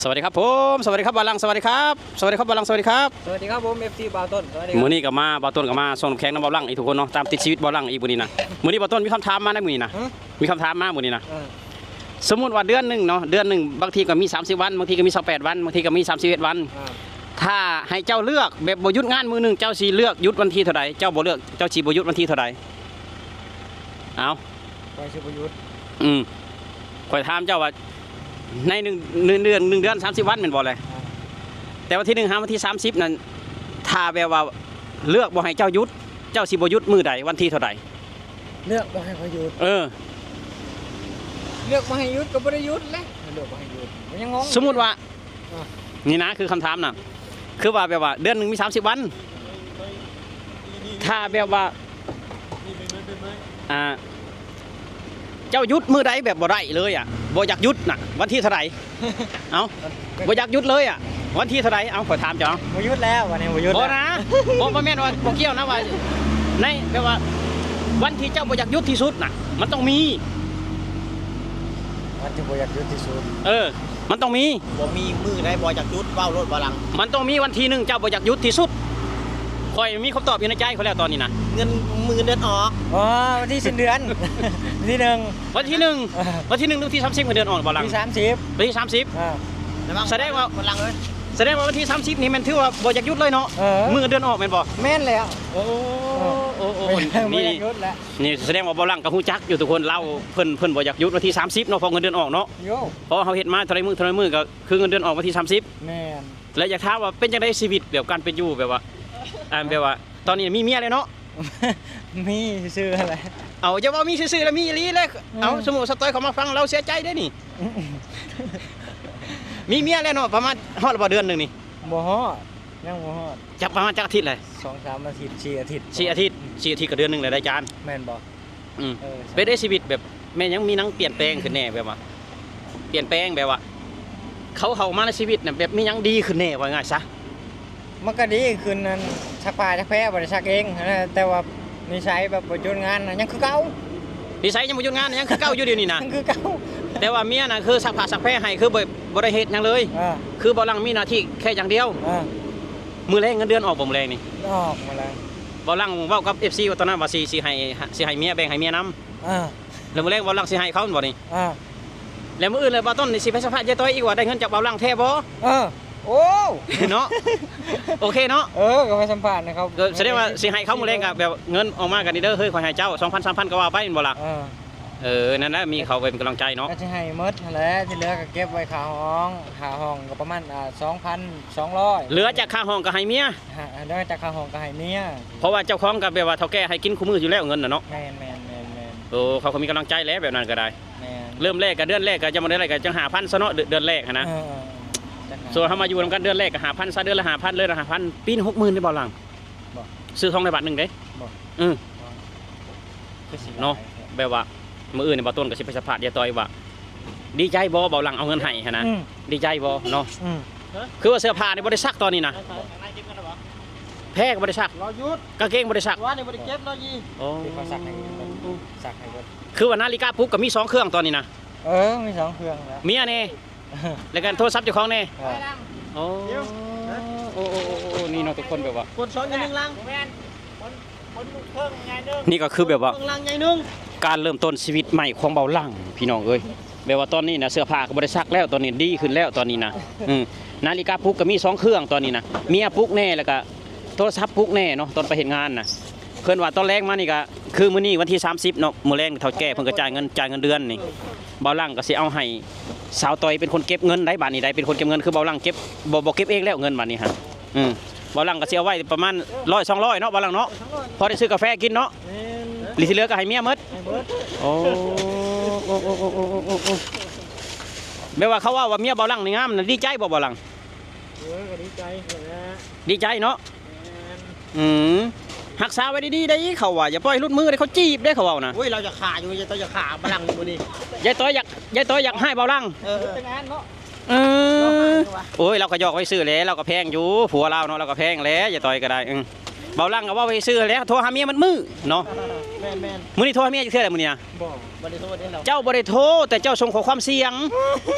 ສະຫວັດດີຄັບຜົມ ສະຫວັດດີຄັບບ່າວຫຼັງ ສະຫວັດດີຄັບ ສະຫວັດດີຄັບບ່າວຫຼັງ ສະຫວັດດີຄັບ ສະຫວັດດີຄັບ ເອັຟຊີ ບ່າວຕົ້ນ ສະຫວັດດີຄັບ ມື້ນີ້ກໍມາ ບ່າວຕົ້ນກໍມາ ຊ່ອງນ້ຳແຂງນຳບ່າວຫຼັງອີກທຸກຄົນເນາະ ຕາມຕິດຊີວິດບ່າວຫຼັງອີກມື້ນີ້ນະ ມື້ນີ້ບ່າວຕົ້ນມີຄຳຖາມມາໃນມື້ນີ້ນະ ຮະ? ມີຄຳຖາມມາມື້ນີ້ນະ ເອີ ສົມມຸດວ່າເດືອນໜຶ່ງເນາະ ເດືອນໜຶ່ງບາງທີກໍມີສາມສິບວັນ ບາງທີກໍມີຊາວແປດວັນ ບາງທີກໍມີສາມສິບເອັດວັນ ອ່າ ຖ້າໃຫ້ເຈົ້າເລືອກແບບບໍ່ຢຸດງານມື້ໜຶ່ງ ເຈົ້າຊິເລືອກຢຸດວັນທີເທົ່າໃດ? ເຈົ້າບໍ່ເລືອກ ເຈົ້າຊິບໍ່ຢຸດວັນທີເທົ່າໃດ? ເອົາ ຂ້ອຍຊິບໍ່ຢຸດ ອືມ ຂ້ອຍຖາມເຈົ້າວ່າ ໃນໜຶ່ງ ໜຶ່ງເດືອນ ໜຶ່ງເດືອນສາມສິບວັນແມ່ນບໍ່ແລະ? ອ່າ ແຕ່ວັນທີໜຶ່ງຫາວັນທີສາມສິບນັ້ນ ຖ້າແບບວ່າເລືອກບໍ່ໃຫ້ເຈົ້າຢຸດ ເຈົ້າຊິບໍ່ຢຸດມື້ໃດ ວັນທີເທົ່າໃດ? ເລືອກບໍ່ໃຫ້ຂ້ອຍຢຸດ ເອີ ເລືອກບໍ່ໃຫ້ຢຸດກໍບໍ່ໄດ້ຢຸດແຫຼະ ເລືອກບໍ່ໃຫ້ຢຸດ ມັນຍັງງົງ ສົມມຸດວ່າ ອ່າ ນີ້ນະ ຄືຄຳຖາມນະ ຄືວ່າແບບວ່າເດືອນໜຶ່ງມີສາມສິບວັນ ຖ້າແບບວ່າ ອ່າ ເຈົ້າຢຸດມື້ໃດແບບບໍ່ໄດ້ເລີຍອະ ບໍ່ຢາກຢຸດນະ ວັນທີເທົ່າໃດ? ເອົ້າ ບໍ່ຢາກຢຸດເລີຍອະ ວັນທີເທົ່າໃດ? ເອົ້າ ຂ້ອຍຖາມເຈົ້າ ບໍ່ຢຸດແລ້ວ ວັນນີ້ບໍ່ຢຸດ ບໍ່ນະ ບໍ່ ບໍ່ແມ່ນວ່າບໍ່ກ່ຽວນະ ວ່າໃນແບບວ່າ ວັນທີ່ເຈົ້າບໍ່ຢາກຢຸດທີ່ສຸດນະ ມັນຕ້ອງມີ ວັນທີ່ບໍ່ຢາກຢຸດທີ່ສຸດ ເອີ ມັນຕ້ອງມີ ບໍ່ມີມື້ໃດບໍ່ຢາກຢຸດ ເວົ້າໂລດບ່າວຫຼັງ ມັນຕ້ອງມີວັນທີໜຶ່ງເຈົ້າບໍ່ຢາກຢຸດທີ່ສຸດ ຂ້ອຍມີຄຳຕອບຢູ່ໃນໃຈຂ້ອຍແລ້ວຕອນນີ້ນະ ເງິນ ມື້ເງິນເດືອນອອກ ອໍ ວັນທີສິ້ນເດືອນ ວັນທີໜຶ່ງ ວັນທີໜຶ່ງ ວັນທີໜຶ່ງ ຫຼືວັນທີສາມສິບ ເງິນເດືອນອອກບ່າວຫຼັງ ວັນທີສາມສິບ ວັນທີສາມສິບ ອ່າ ສະແດງວ່າ ບ່າວຫຼັງເອີຍ ສະແດງວ່າວັນທີສາມສິບນີ້ແມ່ນຖືວ່າບໍ່ຢາກຢຸດເລີຍເນາະ ເອີ ມື້ເງິນເດືອນອອກແມ່ນບໍ່? ແມ່ນແລ້ວ ໂອ້ ເອີ ໂອ້ ໂອ້ ບໍ່ ນີ້ ຢາກຢຸດແລ້ວ ນີ້ສະແດງວ່າບ່າວຫຼັງກໍຮູ້ຈັກຢູ່ທຸກຄົນ ລາວເພິ່ນ ເພິ່ນບໍ່ຢາກຢຸດວັນທີສາມສິບເນາະ ເພາະເງິນເດືອນອອກເນາະ ໂຍ ເພາະເຮົາເຮັດມາເທົ່າໃດມື້ ເທົ່າໃດມື້ກໍຄືເງິນເດືອນອອກວັນທີສາມສິບ ແມ່ນ ແລະ ຢາກຖາມວ່າເປັນຈັ່ງໃດຊີວິດແບບການເປັນຢູ່ແບບວ່າ ອັນແບບວ່າ ຕອນນີ້ມີເມຍແລ້ວເນາະ? ມີຊື່ໆຫັ້ນແຫຼະ ເອົາ ຢ່າເວົ້າມີຊື່ໆ ລະມີອີ່ຫຼີແຫຼະ ອືມ ເອົາ ສົມມຸດສາວຕ້ອຍເຂົາມາຟັງລາວເສຍໃຈເດ້ນີ້ ມີເມຍແລ້ວເນາະ ປະມານຮອດແລ້ວບໍ່ເດືອນໜຶ່ງນີ້? ບໍ່ຮອດ ຍັງບໍ່ຮອດ ຈັກປະມານຈັກອາທິດແຫຼະ? ສອງສາມອາທິດ ສີ່ອາທິດ ສີ່ອາທິດ ສີ່ອາທິດກໍເດືອນໜຶ່ງແລ້ວໄດ້ຈານ ແມ່ນບໍ່? ອືມ ເອີ ເປັນໄດ້ຊີວິດແບບ ແມ່ນຫຍັງມີຫຍັງປ່ຽນແປງຂຶ້ນແດ່ ແບບວ່າ ປ່ຽນແປງແບບວ່າ ເຂົາເຂົ້າມາໃນຊີວິດນະ ແບບມີຫຍັງດີຂຶ້ນແດ່ ເວົ້າງ່າຍຊະ? ມັນກໍດີຂຶ້ນ ອັນ ຊັກຜ້າຊັກແພບໍ່ໄດ້ຊັກເອງຫັ້ນນະ ແຕ່ວ່ານິໄສແບບບໍ່ຢຸດງານນະ ຍັງຄືເກົ່າ ນິໄສຍັງບໍ່ຢຸດງານ ຍັງຄືເກົ່າຢູ່ດຽວນີ້ນະ ຍັງຄືເກົ່າ ແຕ່ວ່າເມຍນະ ຄືຊັກຜ້າຊັກແພໃຫ້ ຄືບໍ່ ບໍ່ໄດ້ເຮັດຫຍັງເລີຍ ອ່າ ຄືບ່າວຫຼັງມີໜ້າທີ່ແຄ່ຢ່າງດຽວ ອ່າ ມື້ແລງເງິນເດືອນອອກບໍ່? ມື້ແລງນີ້ ອອກມື້ແລງ ບ່າວຫຼັງເວົ້າກັບເອັຟຊີວ່າຕອນນັ້ນວ່າຊິ ຊິໃຫ້ ຊິໃຫ້ເມຍ ແບ່ງໃຫ້ເມຍນຳ ອ່າ ແລ້ວມື້ແລງບ່າວຫຼັງຊິໃຫ້ເຂົາແມ່ນບໍ່ນີ້? ອ່າ ແລ້ວມື້ອື່ນແລ້ວບ່າວຕົ້ນນີ້ຊິໄປສຳພາດຍາຍຕ້ອຍອີກວ່າໄດ້ເງິນຈາກບ່າວຫຼັງແທ້ບໍ່? ເອີ ໂອ້ ເນາະ ໂອເຄເນາະ ເອີ ກໍໄປສຳພາດນະເຂົາ ກໍສະແດງວ່າຊິໃຫ້ເຂົາມື້ແລງ ກໍແບບເງິນອອກມາກໍນີ້ເດີ ເຮີ້ຍ ຂ້ອຍໃຫ້ເຈົ້າ ສອງພັນ ສາມພັນ ກໍວ່າໄປແມ່ນບໍ່ລະ? ເອີ ເອີ ນັ້ນແຫຼະ ມີເຂົາໄວ້ເປັນກຳລັງໃຈເນາະ ກໍຊິໃຫ້ໝົດຫັ້ນແຫຼະ ທີ່ເຫຼືອກໍເກັບໄວ້ຄ່າຫ້ອງ ຄ່າຫ້ອງກໍປະມານ ອ່າ ສອງພັນສອງຮ້ອຍ ເຫຼືອຈາກຄ່າຫ້ອງກໍໃຫ້ເມຍ ເຫຼືອຈາກຄ່າຫ້ອງກໍໃຫ້ເມຍ ເພາະວ່າເຈົ້າຂອງກໍແບບວ່າເຖົ້າແກ່ໃຫ້ກິນຄູ່ມື້ຢູ່ແລ້ວເງິນນະເນາະ ແມ່ນໆໆໆ ໂອ້ ເຂົາກໍມີກຳລັງໃຈແຫຼະແບບນັ້ນກໍໄດ້ ແມ່ນ ເລີ່ມແລກກໍເດືອນແລກກໍຈະບໍ່ໄດ້ຫຼາຍ ກໍຈັກຫ້າພັນຊະເນາະ ເດືອນ ເດືອນແລກຫັ້ນນະ ເອີ ເອີ ສ່ວນເຮົາມາຢູ່ນຳກັນເດືອນແລກກໍຫ້າພັນຊະ ເດືອນລະຫ້າພັນ ເດືອນລະຫ້າພັນ ປີໜຶ່ງຫົກໝື່ນໄດ້ບໍ່ຫຼັງ? ບໍ່ ຊື້ທອງໄດ້ບາດໜຶ່ງເດ້ ບໍ່ ເອີ ຄືຊິຫຼາຍ ເນາະ ແບບວ່າ ມື້ອື່ນນີ້ບ່າວຕົ້ນກໍຊິໄປສຳພາດຍາຍຕ້ອຍວ່າ ດີໃຈບໍ່ບ່າວຫຼັງເອົາເງິນໃຫ້ຫັ້ນນະ ອືມ ດີໃຈບໍ່ເນາະ? ອືມ ຄືວ່າເສື້ອຜ້ານີ້ບໍ່ໄດ້ຊັກຕອນນີ້ນະ ແພກໍບໍ່ໄດ້ຊັກ ລໍຢຸດ ກາງເກງບໍ່ໄດ້ຊັກ ວ່ານີ້ບໍ່ໄດ້ເກັບ ລໍຢີ ໂອ້ ທີ່ເຂົາຊັກໃຫ້ ຊັກໃຫ້ເບິດ ຄືວ່ານາລິກາປຸກກໍມີສອງເຄື່ອງຕອນນີ້ນະ ເອີ ມີສອງເຄື່ອງແລ້ວ ເມຍແດ່ ແລ້ວກໍໂທລະສັບເຈົ້າຂອງແດ່ ເອີ ໂອ້ ໂອ້ ໂອ້ ໂອ້ ໂອ້ ນີ້ເນາະທຸກຄົນ ແບບວ່າ ກົດສອງຢ່າງໜຶ່ງຫຼັງ ແມ່ນ ຄົນ ຄົນລູກເຄິ່ງໃຫຍ່ໜຶ່ງ ນີ້ກໍຄືແບບວ່າ ເຄິ່ງຫຼັງໃຫຍ່ໜຶ່ງ ການເລີ່ມຕົ້ນຊີວິດໃໝ່ຂອງບ່າວຫຼັງ ພີ່ນ້ອງເອີຍ ແບບວ່າຕອນນີ້ນະ ເສື້ອຜ້າກໍບໍ່ໄດ້ຊັກແລ້ວ ຕອນນີ້ດີຂຶ້ນແລ້ວຕອນນີ້ນະ ອືມ ນາລິກາປຸກກໍມີສອງເຄື່ອງຕອນນີ້ນະ ເມຍປຸກແດ່ ແລ້ວກໍໂທລະສັບປຸກແດ່ເນາະ ຕອນໄປເຮັດງານນະ ເພິ່ນວ່າຕອນແລງມານີ້ກໍ ຄືມື້ນີ້ວັນທີສາມສິບເນາະ ມື້ແລງເຖົ້າແກ່ເພິ່ນກໍຈ່າຍເງິນ ຈ່າຍເງິນເດືອນນີ້ ບ່າວຫຼັງກໍຊິເອົາໃຫ້ສາວຕ້ອຍເປັນຄົນເກັບເງິນໄດ໋ ບາດນີ້ໄດ໋ ເປັນຄົນເກັບເງິນ ຄືບ່າວຫຼັງເກັບ ບໍ່ ບໍ່ເກັບເອງແລ້ວເງິນບາດນີ້ຫັ້ນ ອືມ ບ່າວຫຼັງກໍຊິເອົາໄວ້ປະມານຮ້ອຍສອງຮ້ອຍເນາະ ບ່າວຫຼັງເນາະ ພໍໄດ້ຊື້ກາແຟກິນເນາະ ແມ່ນ ຫຼືທີ່ເຫຼືອກໍໃຫ້ເມຍໝົດ ໃຫ້ເບິດ ໂອ້ ໂອ້ ໂອ້ ແບບວ່າເຂົາເວົ້າວ່າເມຍບ່າວຫຼັງນີ້ງາມນະ ດີໃຈບໍ່ບ່າວຫຼັງ? ເອີ ກໍດີໃຈຫັ້ນແຫຼະ ດີໃຈເນາະ ແມ່ນ ອືມ ຮັກສາໄວ້ດີໆ ໄດ້ ເຂົາວ່າ ຢ່າປ່ອຍໃຫ້ຫຼຸດມືເດ້ ເຂົາຈີບເດ້ ເຂົາເວົ້ານະ ໂອ້ຍ ລາວຢາກຂ້າຢູ່ ຢາກ ຢາກຂ້າບ່າວຫຼັງຢູ່ມື້ນີ້ ຍາຍຕ້ອຍຢາກ ຍາຍຕ້ອຍຢາກຮ້າຍບ່າວຫຼັງ ເອີ ເອີ ເອີ ໂອ້ຍ ລາວກໍຢອກໄວ້ຊື່ແຫຼະ ລາວກໍແພງຢູ່ ຜົວລາວເນາະ ລາວກໍແພງແຫຼະ ຍາຍຕ້ອຍກໍໄດ້ ອືມ ບ່າວຫຼັງກໍເວົ້າໄວ້ຊື່ແຫຼະ ໂທຫາເມຍໝົດມື້ເນາະ ແມ່ນໆ ມື້ນີ້ໂທຫາເມຍຈັກເທື່ອແລ້ວມື້ນີ້ນະ? ບໍ່ ບໍ່ໄດ້ໂທເດ້ ເຈົ້າບໍ່ໄດ້ໂທ ແຕ່ເຈົ້າສົ່ງຂໍ້ຄວາມສຽງ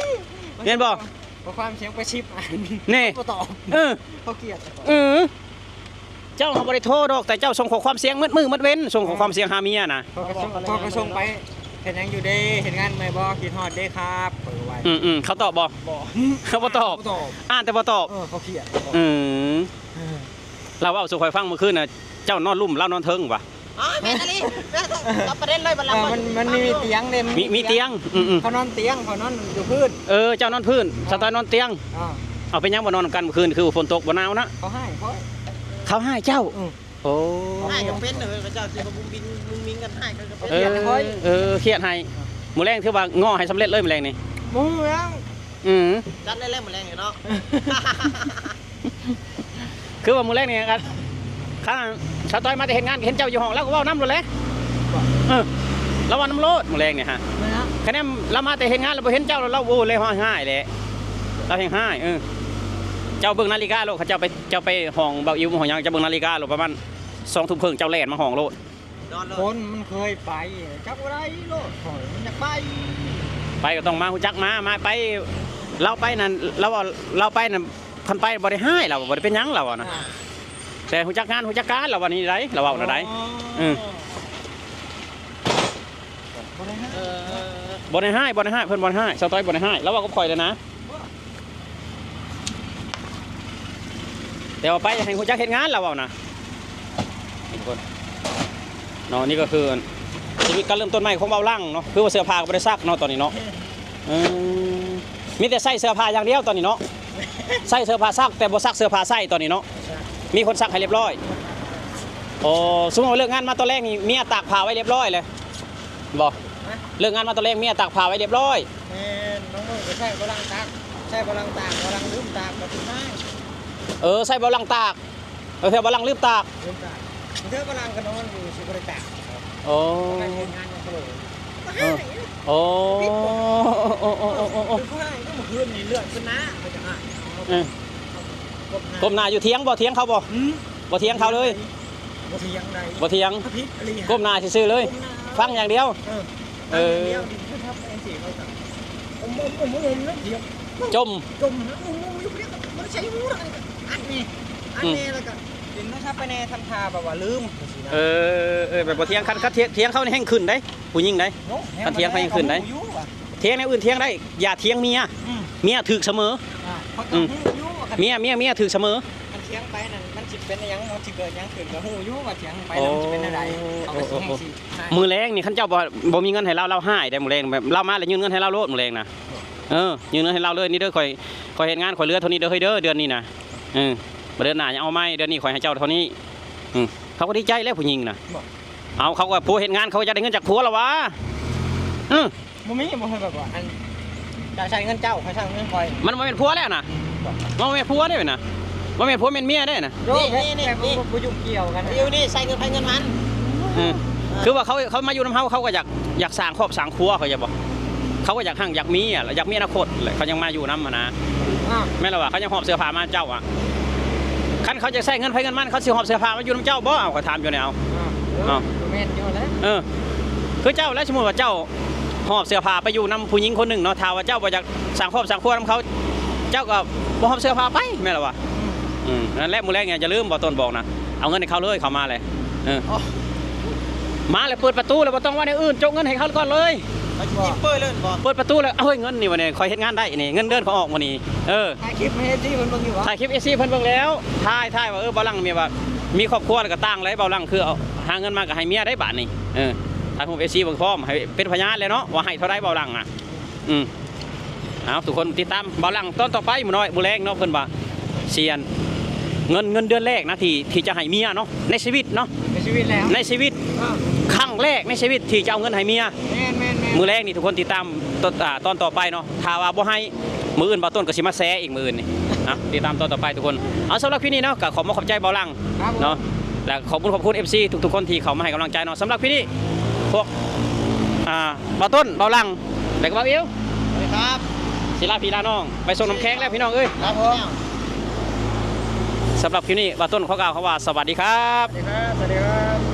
ແມ່ນບໍ່? ຂໍ້ຄວາມສຽງໄປສິບອັນ ນີ້ ບໍ່ຕອບ ເອີ ເຂົາກຽດ ເອີ ເຈົ້າເຮົາບໍ່ໄດ້ໂທດອກ ແຕ່ເຈົ້າສົ່ງຂໍ້ຄວາມສຽງໝົດມື້ໝົດເວັນ ສົ່ງຂໍ້ຄວາມສຽງຫາເມຍນະ. ເຂົາກໍສົ່ງ ເຂົາກໍສົ່ງໄປ ເຮັດຫຍັງຢູ່ເດ້ ເຮັດງານເມື່ອຍບໍ່ ຄິດຮອດເດ້ຄັບ ຂ້ອຍວ່າ ອືມໆ ເຂົາຕອບບໍ່? ບໍ່ ເຂົາບໍ່ຕອບ ບໍ່ຕອບ ອ່ານແຕ່ບໍ່ຕອບ ເອີ ເຂົາກຽດ ອືມ ເອີ ລາວເວົ້າສູ່ຂ້ອຍຟັງມື້ຄືນນະ ເຈົ້ານອນລຸ່ມ ລາວນອນເທິງຫວາ? ອໍ ແມ່ນອີ່ຫຼີ ແມ່ນ ກັບປະເດັນເລີຍ ບັດຫຼັງ ເອີ ມັນ ມັນມີຕຽງເດ້ ມີ ມີຕຽງ ອືມໆ ເຂົານອນຕຽງ ເຂົານອນຢູ່ພື້ນ ເອີ ເຈົ້ານອນພື້ນ ສາວຕ້ອຍນອນຕຽງ ເອົາ ເປັນຫຍັງບໍ່ນອນນຳກັນມື້ຄືນ ຄືຝົນຕົກບໍ່ໜາວນະ? ເຂົາຮ້າຍຂ້ອຍ ເຂົາຮ້າຍເຈົ້າ ອືມ ໂອ້ ຮ້າຍກໍເປັນເດີ ເຂົາເຈົ້າຊິມາບຸ້ງບິ້ງມຸ້ງມິ້ງກັນ ຮ້າຍກໍເປັນ ເອີ ເອີ ຄຽດໃຫ້ ມື້ແລງຖືວ່າງໍໃຫ້ສຳເລັດເລີຍມື້ແລງນີ້ ບໍ່ຮູ້ແລ້ວ ອືມ ຈັດເລີຍແຫຼະມື້ແລງນີ້ເນາະ. ຄືວ່າມື້ແລງນີ້ ຄັນ ຄັນສາວຕ້ອຍມາແຕ່ເຮັດງານ ເຫັນເຈົ້າຢູ່ຫ້ອງ ລາວກໍເວົ້ານຳໂລດແຫຼະ ເອີ ລາວເວົ້ານຳໂລດມື້ແລງນີ້ຮະ ແມ່ນລະ ຄະແນນລາວມາແຕ່ເຮັດງານ ລາວບໍ່ເຫັນເຈົ້າ ລາວ ໂອ້ ເລີຍຮ້ອງໄຫ້ແຫຼະ ລາວແຮງຮ້າຍ ເອີ ເຈົ້າເບິ່ງນາລິກາໂລດ ເຂົາເຈົ້າໄປ ເຈົ້າໄປຫ້ອງບ່າວອິວ ຫ້ອງຫຍັງ ເຈົ້າເບິ່ງນາລິກາໂລດ ປະມານສອງທຸ່ມເຄິ່ງ ເຈົ້າແລ່ນມາຫ້ອງໂລດ ນອນເລີຍ ຄົນມັນເຄີຍໄປ ຈັກບໍ່ໄດ້ໂລດ ຂ້ອຍມັນຢາກໄປ ໄປກໍຕ້ອງມາຮູ້ຈັກມາ ມາໄປ ລາວໄປນັ້ນ ລາວວ່າລາວໄປນັ້ນ ຄັນໄປບໍ່ໄດ້ຮ້າຍ ລາວວ່າບໍ່ໄດ້ເປັນຫຍັງ ລາວວ່ານະ ອ່າ ແຕ່ຮູ້ຈັກງານຮູ້ຈັກການ ລາວວ່ານີ້ໄດ໋ ລາວເວົ້ານະໄດ໋ ເອີ ບໍ່ໄດ້ຮ້າຍ ເອີ ບໍ່ໄດ້ຮ້າຍ ບໍ່ໄດ້ຮ້າຍ ເພິ່ນບໍ່ໄດ້ຮ້າຍ ສາວຕ້ອຍບໍ່ໄດ້ຮ້າຍ ລາວເວົ້າກັບຂ້ອຍເລີຍນະ ແຕ່ວ່າໄປໃຫ້ຮູ້ຈັກເຮັດງານ ລາວເວົ້ານະ ນີ້ທຸກຄົນເນາະ ນີ້ກໍຄືຊີວິດການເລີ່ມຕົ້ນໃໝ່ຂອງເບົາຫຼັງເນາະ ຄືວ່າເສື້ອຜ້າກໍບໍ່ໄດ້ຊັກເນາະຕອນນີ້ເນາະ ເອີ ມີແຕ່ໃສ່ເສື້ອຜ້າຢ່າງດຽວຕອນນີ້ເນາະ ໃສ່ເສື້ອຜ້າຊັກ ແຕ່ບໍ່ຊັກເສື້ອຜ້າໃສ່ຕອນນີ້ເນາະ ມີຄົນຊັກໃຫ້ລຽບຮ້ອຍ ອໍ ສົມມຸດວ່າເລີກງານມາຕອນແລງນີ້ ເມຍຕາກຜ້າໄວ້ລຽບຮ້ອຍເລີຍບໍ່? ຮະ? ເລີກງານມາຕອນແລງ ເມຍຕາກຜ້າໄວ້ລຽບຮ້ອຍ ແມ່ນ ບາງມື້ກໍໃຊ້ເບົາຫຼັງຕາກ ໃຊ້ເບົາຫຼັງຕາກ ເບົາຫຼັງລືມຕາກ ກໍຖືກໃຫ້ ເອີ ໃຊ້ເບົາຫຼັງຕາກ ບາງເທື່ອເບົາຫຼັງລືມຕາກ ລືມຕາກ ບາງເທື່ອເບົາຫຼັງກໍນອນຢູ່ຊິບໍ່ໄດ້ຕາກ ໂອ້ ເຮັດງານຍັງບໍ່ເລີຍ ເອີ ໂອ້ ໂອ້ ໂອ້ ໂອ້ ໂອ້ ໂອ້ ຄືຜູ້ໃຫ້ກໍມື້ຄືນນີ້ເລືອດຂຶ້ນໜ້າ ເຂົາຈະຫາ ເອີ ກົ້ມໜ້າຢູ່ຖຽງບໍ່? ຖຽງເຂົາບໍ່? ຫືມ ບໍ່ຖຽງເຂົາເລີຍ ບໍ່ຖຽງໃດ ບໍ່ຖຽງ ຜິດອີ່ຫຼີ ກົ້ມໜ້າຊື່ໆເລີຍ ກົ້ມໜ້າ ຟັງຢ່າງດຽວ ເອີ ເອີ ຟັງຢ່າງດຽວ ດິນຄືທັບແອງສີເຂົາກໍ ຈົມ ຈົມ ງຸ້ມໆຢູ່ຜູ້ດຽວ ບໍ່ໄດ້ໃຊ້ຫູ ອັດແນ່ ອັດແນ່ ອືມ ແລ້ວກໍຫຼິ້ນໂທລະສັບໄປແນ່ ທຳທ່າແບບວ່າລືມ ຈັ່ງຊີ້ນະ ເອີ ເອີ ແບບບໍ່ຖຽງ ຄັນ ຄັນຖຽງ ຖຽງເຂົານີ້ແຮ່ງຂຶ້ນເດ້ ຜູ້ຍິງເດ້ ຄັນຖຽງເຂົາແຮ່ງຂຶ້ນເດ້ ຖຽງແນວອື່ນຖຽງໄດ້ ຢ່າຖຽງເມຍ ອືມ ເມຍຖືກສະເໝີ ອ່າ ຂ້ອຍກໍຮູ້ຢູ່ວ່າ ອືມ ຄັນ ເມຍ ເມຍ ເມຍຖືກສະເໝີ ຄັນຖຽງໄປນັ້ນ ມັນຊິເປັນຫຍັງ ມັນຊິເກີດຫຍັງຂຶ້ນ ກໍຮູ້ຢູ່ວ່າຖຽງໄປ ໂອ້ ມັນຊິເປັນແນວໃດ ເຂົາກໍຊິແຮ່ງຊິ ມື້ແລງນີ້ ຄັນເຈົ້າບໍ່ ບໍ່ມີເງິນໃຫ້ລາວ ລາວຮ້າຍໄດ໋ ມື້ແລງ ແບບລາວມາແລ້ວຍື່ນເງິນໃຫ້ລາວໂລດ ມື້ແລງນະ ເອີ ຍື່ນເງິນໃຫ້ລາວເລີຍ ນີ້ເດີ ຂ້ອຍ ຂ້ອຍເຮັດງານ ຂ້ອຍເຫຼືອເທົ່ານີ້ເດີ ເຮີ້ຍເດີ ເດືອນນີ້ນະ ເອີ ບາດເດືອນໜ້າຍັງເອົາໃໝ່ ເດືອນນີ້ຂ້ອຍໃຫ້ເຈົ້າເທົ່ານີ້ ອືມ ເຂົາກໍດີໃຈແລ້ວ ຜູ້ຍິງນະ ເວົ້າ ເຂົາກໍ ຜູ້ເຮັດງານ ເຂົາກໍຢາກໄດ້ເງິນຈາກຜົວລະຫວາ ອືມ ບໍ່ມີ ບໍ່ເຄີຍແບບວ່າ ອັນ ຈະໃຊ້ເງິນເຈົ້າ ຂ້ອຍໃຊ້ເງິນຂ້ອຍ ມັນບໍ່ແມ່ນຜົວແລ້ວນະ ບໍ່ ມັນບໍ່ແມ່ນຜົວເດ້ນະ ບໍ່ແມ່ນຜົວແມ່ນເມຍເດ້ນະ ໂອ້ ນີ້ ແບບ ນີ້ ແບບ ນີ້ ບໍ່ ບໍ່ ບໍ່ຫຍຸ້ງກ່ຽວກັນນະ ຢູ່ນີ້ໃຊ້ເງິນໃຜເງິນມັນ ອືມ ຄືວ່າເຂົາ ເຂົາມາຢູ່ນຳເຮົາ ເຂົາກໍຢາກ ຢາກສ້າງຄອບສ້າງຄົວ ເຂົາຈະບໍ່ ເຂົາກໍຢາກຮັ່ງຢາກມີ ແລະ ຢາກມີອະນາຄົດ ແລະ ເຂົາຍັງມາຢູ່ນຳຫັ້ນນະ ອ່າ ແມ່ນລະຫວາ ເຂົາຍັງຫອບເສື້ອຜ້າມານຳເຈົ້າອະ ຄັນເຂົາຈະໃຊ້ເງິນໃຜເງິນມັນ ເຂົາຊິຫອບເສື້ອຜ້າມາຢູ່ນຳເຈົ້າບໍ່? ເອົາ ຂ້ອຍຖາມຢູ່ນີ້ ເອົາ ອ່າ ເອີ ເອົາ ກໍແມ່ນຢູ່ແລ້ວ ເອີ ຄືເຈົ້າແຫຼະ ສົມມຸດວ່າເຈົ້າຫອບເສື້ອຜ້າໄປຢູ່ນຳຜູ້ຍິງຄົນໜຶ່ງເນາະ ຖ້າວ່າເຈົ້າບໍ່ຢາກສ້າງຄອບສ້າງຄົວນຳເຂົາ ເຈົ້າກໍບໍ່ຫອບເສື້ອຜ້າໄປ ແມ່ນລະຫວາ? ອືມ ອືມ ນັ້ນແຫຼະ ມື້ແລງນີ້ຢ່າລືມ ບ່າວຕົ້ນບອກນະ ເອົາເງິນໃຫ້ເຂົາເລີຍ ເຂົາມາແຫຼະ ເອີ ມາແລ້ວເປີດປະຕູແລ້ວ ບໍ່ຕ້ອງເວົ້າແນວອື່ນ ໂຈະເງິນໃຫ້ເຂົາກ່ອນເລີຍ ເປີດເລີຍບໍ່? ເປີດປະຕູແລ້ວ ເອົາເງິນນີ້ ວັນນີ້ຂ້ອຍເຮັດງານໄດ້ນີ້ ເງິນເດືອນຂ້ອຍອອກມື້ນີ້ ເອີ ຖ່າຍຄລິບໃຫ້ເອັຟຊີເພິ່ນເບິ່ງຢູ່ບໍ່? ຖ່າຍຄລິບເອັຟຊີເພິ່ນເບິ່ງແລ້ວ ຖ່າຍ ຖ່າຍວ່າ ເອີ ບ່າວຫຼັງມີວ່າ ມີຄອບຄົວແລ້ວກໍຕ່າງໄດ໋ ບ່າວຫຼັງຄືເອົາ ຫາເງິນມາກໍໃຫ້ເມຍໄດ໋ບາດນີ້ ເອີ ຖ່າຍຮູບເອັຟຊີເບິ່ງພ້ອມ ໃຫ້ເປັນພະຍານແຫຼະເນາະ ວ່າໃຫ້ເທົ່າໃດບ່າວຫຼັງນະ ອືມ ເອົາ ທຸກຄົນຕິດຕາມບ່າວຫຼັງຕອນຕໍ່ໄປ ມື້ນ້ອຍມື້ແລງເນາະ ເພິ່ນວ່າ ຊິອັນ ເງິນ ເງິນເດືອນແລກນະ ທີ່ ທີ່ຈະໃຫ້ເມຍເນາະ ໃນຊີວິດເນາະ ໃນຊີວິດແລ້ວ ໃນຊີວິດ ເອີ ຄັ້ງແລກໃນຊີວິດທີ່ຈະເອົາເງິນໃຫ້ເມຍ ແມ່ນໆໆ ມື້ແລງນີ້ທຸກຄົນຕິດຕາມຕອນ ອ່າ ຕອນຕໍ່ໄປເນາະ ຖ້າວ່າບໍ່ໃຫ້ ມື້ອື່ນບ່າວຕົ້ນກໍຊິມາແຊອີກ ມື້ອື່ນນີ້ ເອົາ ຕິດຕາມຕອນຕໍ່ໄປທຸກຄົນ ເອົາ ສຳລັບຄລິບນີ້ເນາະ ກໍຂໍບອກຂອບໃຈບ່າວຫຼັງ ເນາະ ແລະ ຂອບຄຸນ ຂອບຄຸນເອັຟຊີທຸກໆຄົນທີ່ເຂົ້າມາໃຫ້ກຳລັງໃຈເນາະ ສຳລັບຄລິບນີ້ ພວກ ອ່າ ບ່າວຕົ້ນ ບ່າວຫຼັງ ແລະກໍບ່າວອິວ ສະຫວັດດີຄັບ ຊິລາພີ່ລານ້ອງ ໄປສົ່ງນ້ຳແຂງແລ້ວພີ່ນ້ອງເອີຍ ຄັບຜົມ ສຳລັບຄລິບນີ້ ບ່າວຕົ້ນຂໍກ່າວຄຳວ່າ ສະຫວັດດີຄັບ ສະຫວັດດີຄັບ ສະຫວັດດີຄັບ.